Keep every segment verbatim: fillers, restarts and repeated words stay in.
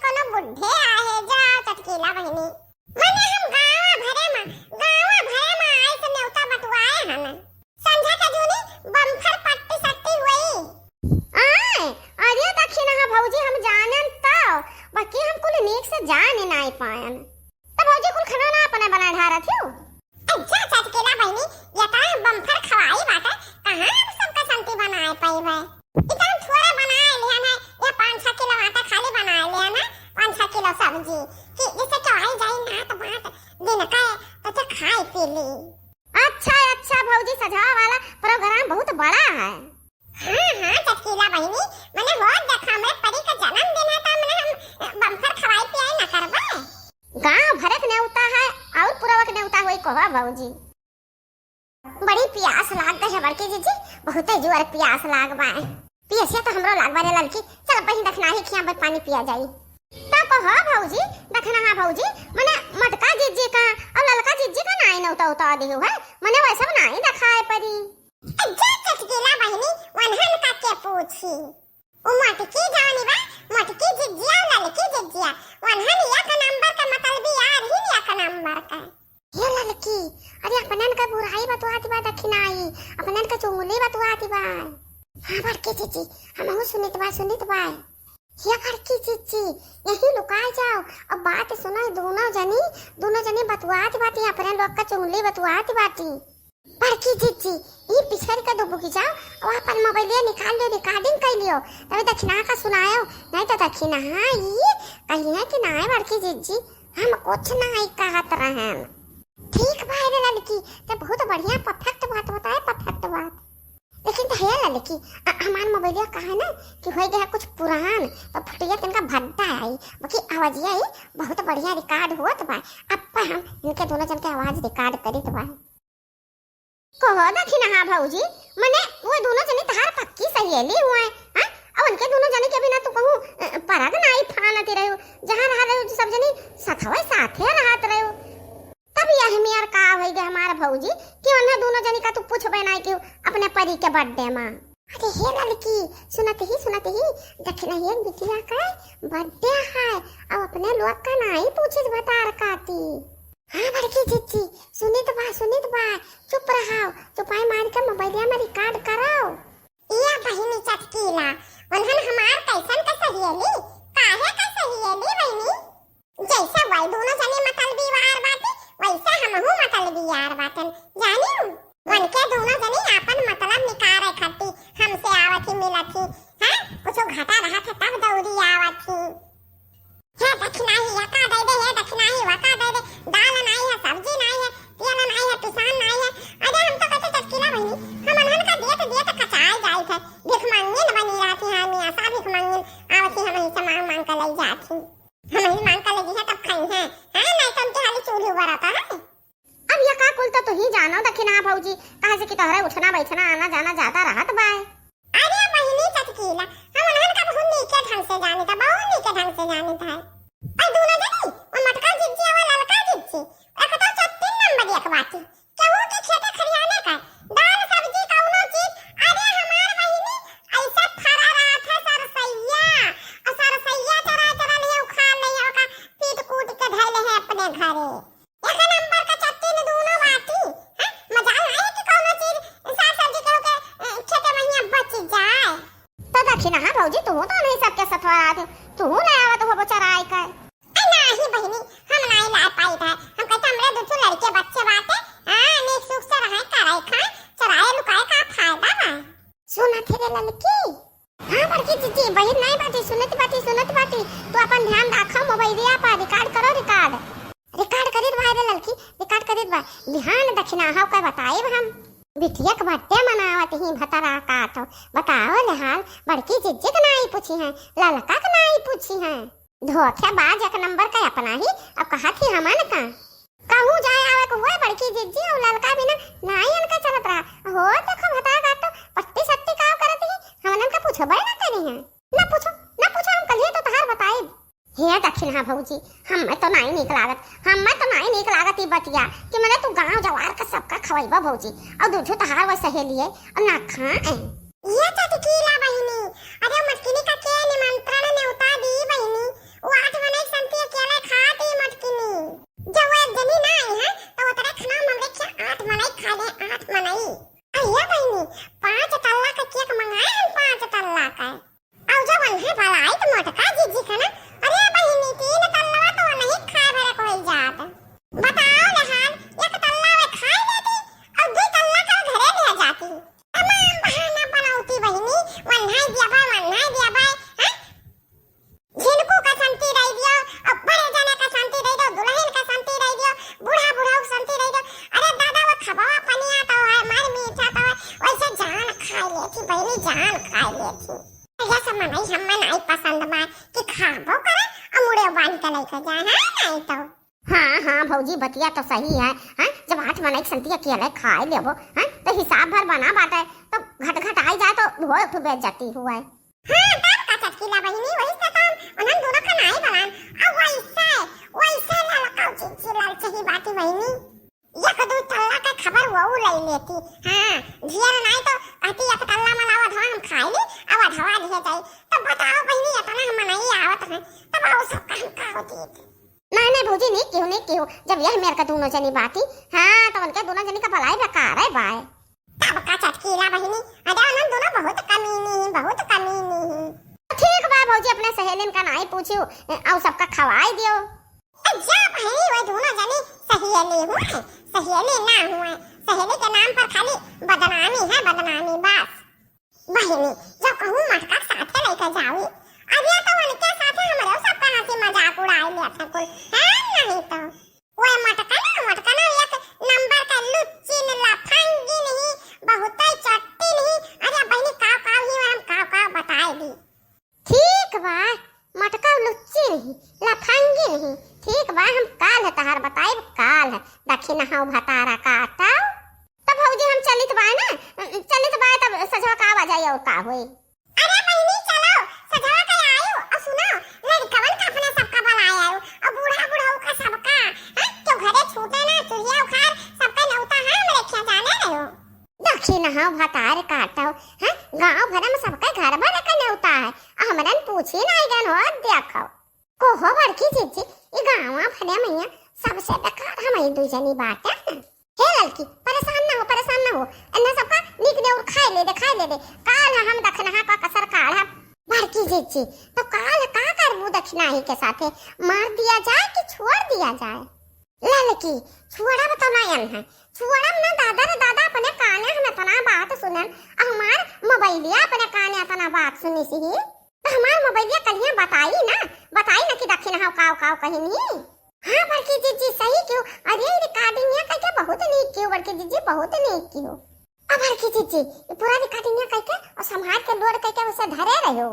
कोनो बुढ़े आहे, जाओ चटकीला बहिनी। मने हम गाँवा भरे मा, गाँवा भरे मा आइस नेउता बटुआए हन। संझा के जूनी बम्फर पट्टी सट्टी हुई। आय, अरे दखिनहा भौजी, हम जानेन तौ, बाकी हम कुल नीक से जाने नाई पायन। त भौजी कुल खाना ना अपने बनाए ढारत हियो? ए, जा चटकीला बहिनी, एतना बम्फर खवाई बाटे, कहाँ हम सबका संती बनाए पइबे? इतना थोड़े बनाए लिहन है, ये पाँच छह किलो आटा खाली बनाए लिहन है, पाँच छह किलो सब्जी, कि जैसे चढ़ाई जाई ना तो बात दिन का है, तो, तो खाई पी ली। अच्छा, अच्छा भौजी, सझवा वाला program बहुत बड़ा है। हाँ, हाँ, चटकीला बहिनी, मने हो देखा, हमरे परी का जन्मदिन है, तो मने हम, अ, बम्फर खवाई पियाई ना करबे। गाँव भरे के नेउता है, और पुरवा के नेउता होई, कहो भौजी। बड़ी पियास लाग गई है बड़की जीजी, बहुते जोर पियास लाग बा। पियसिया तो हमरो लाग बा रे ललकी, चल बहिन दखिनहा खियाबे पानी पिया जाई। तो कहो भौजी, दखिनहा भौजी, मने मोटका जीजी का और ललका जीजी का नाई नेउता उता दिहु है, मने वैसे नाई देखाए परी। ए, जा चटकीला बहिनी, वनहन का के पूछी? उ मोटकी जौनी बा, मोटकी जिज्जिया, ललकी जिज्जिया, वनहन एक नंबर का मतलबी यार ही एक नंबर का। हे ललकी, अरे अपनन का बुराई बतुआत बा दखिनहा, अपनन का चुंगली बतुआत बा। हाँ बड़की जीजी, हमहू सुनित बा, सुनित बा। हे बड़की जीजी, यहीं लुकाए जाओ, अब बात सुनो दोनों जनी, दोनों जनी बतुआत बाटी, अपने लोग का चुंगली बतुआत बाटी। बड़की जीजी, ई पिछड़ के दुबुक जाओ, और अपन मोबाइलिया निकाल लियो, recording कर लियो, तभी दखिनहा का सुनायो, नहीं तो दखिनहा ई कहिए कि नाई बड़की जीजी, हम कुछ नाई कहत रहन। ठीक बा रे ललकी, ते बहुत बढ़िया perfect बात बताए, perfect बात। लेकिन तो हे ललकी, अ, हमार मोबाइलिया का है ना कि हो गया कुछ पुरान, तो फुटिया तनका भद्दा आई, बाकी आवाजिया ही बहुत बढ़िया record होत बा। अब हम इनके दोनों जन के आवाज record करित बा। कहो दखिनहा भौजी, मने वो दोनों जनी तहार पक्की सहेली हुए, हाँ? और उनके दोनों जनी के बिना तू कहूँ, अ, परग नाई फानत रहो, जहाँ रह रहो सब जनी सथवे साथे रहत रहो। तब यह मेर का होई गे हमार भौजी कि उन्हें दोनों जनी का तू पूछबे नाई कि अपने परी के birthday मा। अरे हे ललकी, सुनत ही, सुनत ही, दखिनहा बिटिया का birthday है, अब अपने लोग का नाई पूछिस भतार काटी। हाँ बड़की जीजी, सुनित बा, सुनित बा, चुप रहाओ, चुपाई मार के मोबाइलिया में record कराओ। ए बहिनी चटकीला, उन्हन हमार कैसन का सहेली, काहे का सहेली बहिनी? जैसे वही दोनों जनी मतलबी यार बाटी, वैसे हमहू मतलबी यार बाटन, जानियो? उनके दोनों जनी आपन मतलब निकारे खाती हमसे आवत ही मिलत ही, हैं? कुछ घाटा रहत है तब दौड़ी आवत ही। हे दखिनहा, या का दे दे, हे दखिनहा, वा का दे दे, दाल नाई है, सब्जी नाई है, तेल नाई है, पिसान नाई है। अरे हम तो कहते चटकीला बहिनी, हम उन्हन का दियत दियत कचाए जाइत है, भिखमंगिन बनी रहती है, हमेशा भिखमंगिन आवत ही, हम ही से मांग मांग के ले जात ही। हम ही मांग के ले जइहैं तब खइहैं, हैं? नहीं तो उनके हाली चूल्ही बरत है। अब ये का कुल तो तू ही जानो दखिनहा भौजी, काहे से कि तोहरे उठना बैठना आना जाना ज्यादा रहत बाय। अरे बहिनी चटकीला, हम उन्हन का बहुत नीके ढंग से जानित है, बहुत नीके ढंग से जानित है। और दोनों जनी, वो मोटका जिज्जी और ललका जिज्जी, एक तो चट्टिन नंबर एक बाटी। केहू के खेते खरियाने का, दाल सब्जी कौनो चीज, अरे हमार बहिनी ऐसे फरा रहत है सरसैया, और सरसैया चरा चरा लिए उखाड़ लिए, ओका पीट कूट के धैले है अपने घरे। एक नंबर का चट्टिन दूनो बाटी, हैं? मजाल नहीं है कि कौनो चीज साग सब्जी केहू के, अ, खेते में हियां बच जाए। तो दखिनहा भौजी, तू तो नहीं सबके सथवा रहत, तू नहीं आवत हो चराए का। ए, नाही बहिनी, हम नाही लाए पाई था। हम कहते हमरे दू ठो लड़के बच्चे बाटे, हाँ, नीक सुख से रहे, करे खाए, चराए लुकाए का फायदा बा। सुनत है रे ललकी? हाँ बड़की जीजी, बहिन नहीं बाटी, सुनत बाटी, सुनत बाटी। तू अपन ध्यान रखो, मोबाइलिया पर record करो, record। Record करित बा रे ललकी, record करित बा। बिहान दखिनहा का बताइब हम। बिटिया के birthday मनावत ही भतरा काटो। बताओ ले हाल, बड़की जीजी के नाई पूछी हैं, ललका के नाई पूछी हैं। धोखेबाज एक नंबर का अपना ही, अब कहत ही हमन का। कहूँ जाए आवे के हुए बड़की जिज्जी और ललका बिना नाई इनका चलत रहा। हो देखो भतार काटो, पट्टी सट्टी का करत ही, हमन का पूछबे ना करी हैं। ना पूछो, ना पूछो, हम कलिए तो तहार बताइब। हे दखिनहा भौजी, हमें तो नाई नीक लागत, हमें तो नाई नीक लागत ई बतिया कि मने तू गांव जवार का सबका खवैबा भौजी, और दूधू तहार वह सहेलिए और ना खाए। ये चटकीला बहिनी, अरे मटकिनी का के निमंत्रण नेवता दी बहिनी, वो आठ मनई संती अकेले खाती मटकिनी। जब वो एक जनी ना आई है, तो उतरे खाना हमरे क्या आठ मनई खा ले, आठ मनई। अरे बहिनी, पाँच तल्ला का केक मंगाए हम, पाँच तल्ला का। और जब उन्हें बलाई तो मोटका जीजी का ना, अरे बहिनी, तीन तल्ला तो नहीं खाए भरे कोई जात। बताओ ले हाल, एक तल्ला वे खाए लेती और दो तल्ला का घरे ले जाती। तमाम बहाना बनावती बहिनी, वन्हाई दिया बा, वन्हाई दिया बा, हैं? झिनकू का संती रही दियो, और बड़े जने का संती रही दियो, दुल्हन का संती रही दियो, बूढ़ा बुढ़ऊ का संती रही दियो। अरे दादा, वो खबवा पनिया तो है, मार मीठा तो है, वैसे जान खाए लेती बहिनी, जान खाए लेती। ये सब मनई हमें नहीं पसंद बा कि खाबो करे और मुड़े बांध के लेके जाए, हाँ, नहीं तो। हाँ, हाँ, भौजी, बतिया तो सही है, हैं? जब आठ मनई के संती अकेले खाए लेबो, हैं? तो हिसाब भर बना बाटे, तो घट घट आई जाए तो हो एक ठो बेइज्जती हुआ है। हाँ, तब का चटकीला बहिनी, वही से तो हम उन्हन दोनों का नाई बनान। अब वैसे, वैसे ललकाऊ चीज से ललचही बाटी बहिनी। एक दो तल्ला का खबर वो ले लेती। हाँ, ढेर नाई तो कहती एक तल्ला मलावा धवा हम खाए ली, अब अधवा लिहे जाई। तब बताओ बहिनी, इतना हम नहीं आवत हैं, तब आओ सब काम का होती। नहीं, नहीं भौजी, नहीं क्यों, नहीं क्यों, जब यह मेर का दोनों जनी बाटी, हाँ, तो उनके दोनों जनी का भलाई बेकार है बाय। तब का चटकीला बहिनी, अरे उन्हन दोनों बहुत कमीनी ही, बहुत कमीनी ही। ठीक बा भौजी, अपने सहेलिन का नाई पूछियो, और सबका खवाई दियो। ए, जा बहिनी, वो दोनों जनी सहेली हुए, सहेली ना हुए, सहेली के नाम पर खाली बदनामी है, बदनामी बस। बहिनी, जब कहूँ मटका के साथे लेके जाऊ, अरे तो उनके साथे हमरे सबका हंसी मजाक उड़ाए लेत है कुल, है नहीं तो। ओए मटका ना, मटका ना, एक नंबर का लुच्चिन, लफंगिन ही, बहुतै चट्टिन ही। अरे बहिनी, काव काव ही, हम काव काव बताए दी। ठीक बा, मटका लुच्चिन ही, लफंगिन ही। ठीक बा, हम काल है तहार बताइब, काल है। दखिनहा भतारा काटव। तब भौजी हम चलित बाय ना, चलित बाय, तब सजवा का आवा जाई और का होई। अरे बहिनी, चलो, सजवा के आयु, और सुनो, लड़कवन का अपने सबका बुलाए आयु, और बूढ़ा बुढ़ऊ का सबका, हैं, क्यों घरे छूटे ना, चुरिया उखाड़, सबका नेवता है, हमरे क्या जाने रहो। दखिनहा भतार काटव, हैं, गाँव भर में सबका घर भर का नेवता है, आ हमरन पूछी नाई गन हो, देखो। को हो बड़की जीजी, ई गाँव भर में सबसे बेकार हमई दुई जनी बाटे। हे ललकी, परेशान ना हो, परेशान ना हो। एन्ने सबका नीक नेउर खाए ले दे, खाए ले दे। काल हम दखिनहा का कसर काढ़ब। बड़की जीजी, तो काल का करबू दखिनही के साथे? मार दिया जाए कि छोड़ दिया जाए? ललकी, छोड़ब तो ना एन्हे। छोड़ब ना दादा रे दादा, अपने काने हम इतना बात सुनन। आ हमार मोबाइलिया अपने काने इतना बात सुनिस ही। तो हमार मोबाइलिया कलिया बताई ना, बताई ना कि दखिनहा काव काव कहिन ही। हाँ बड़की जीजी, सही कियो। अरे ई recordingिया कइके बहुत नीक कियो बड़की जीजी, बहुत नीक कियो। अब बड़की जीजी, ई पूरा recordingिया कइके और संभाल के load कइके उसे धरे रहो।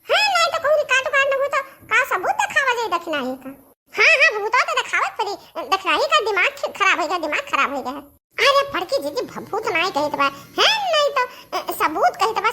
हाँ, नाई तो कहूँ record उकार्ड न हो तो का सबूत देखावा जाई दखिनही का? हाँ, हाँ, भूता तो देखावत पड़ी, दखिनही का दिमाग ख-, खराब होइ गया, दिमाग खराब होइ गया है। अरे बड़की जीजी, भभूत नाई कहित बा, हैं, नाई तो, अ, सबूत कहित बा,